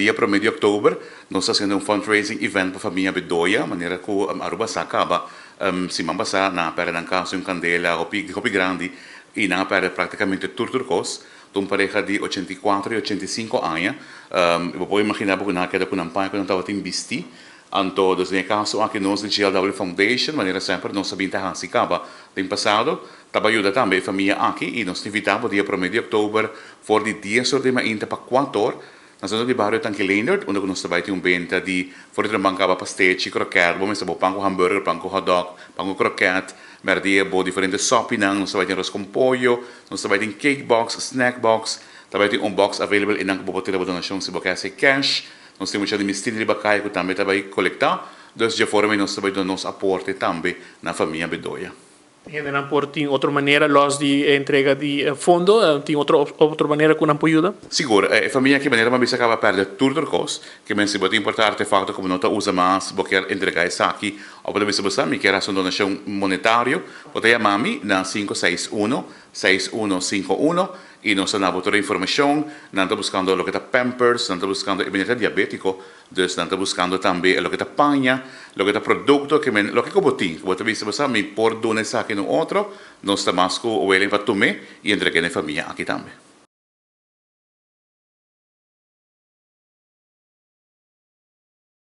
Dia promé di òktober nos ta hasiendo un fundraising event pa famia Bedoya, manera ku Aruba sa kaba siman pasá nan a pèrdè nan kas den un kandela hopi hopi grandi i nan a pèrdè praktikamente tur tur kos. Ta un pareha di 84 i 85 aña. Bo por imaginá bo ku nan a keda ku nan paña ku nan tabatin bistí. Anto dus den e kaso aki nos di GLW Foundation, manera semper nos a bin ta hasi kaba den pasado, ta bai yuda tambe e famia aki i nos ta invitá bo dia promé di òktober for di 10 or di mainta pa 4 or na sentro di bario Tanki Leendert, unda ku nos ta bai tin un benta di for di trempan kaba pastechi, kroket, bo mester bo pan ku hamburger, pan ku hotdog, pan ku kroket, mèrdia bo diferente sòpinan, nos ta bai tin ros kon pollo, nos ta bai tin cake box, snack box, ta bai tin un box available einan ku bo por tira bo donashon si bo ke hasi cash. Nos tin mucha di mistin riba kaya ku tambe ta bai kolektá, dus dje forma ei nos ta bai duna nos aporte tambe na famia Bedoya. Hendenan por tin otro manera los di e entrega di fondo? Tin otro otro manera ku nan por yuda? Sigur, e famia aki manera m'a bisa kaba pèrdè tur tur kos, ke men si bo tin por ta artefakto ku bo no ta usa mas, bo kier entregá esaki òf bo ta bisa bo sa mi kier hasi un donashon monetario, bo ta yama mi na 561 6151 i nos ta na bo tur e informashon. Nan ta buskando loke ta pampers, nan ta buskando e manera ta diabétiko. Dus nan ta buskando tambe loke ta paña, loke ta produkto, ke men loke ku bo tin, ku bo ta bisa bo sa mi por duna esaki na un otro, nos ta mas ku willing pa tum'é i entreg'é na e famia aki tambe.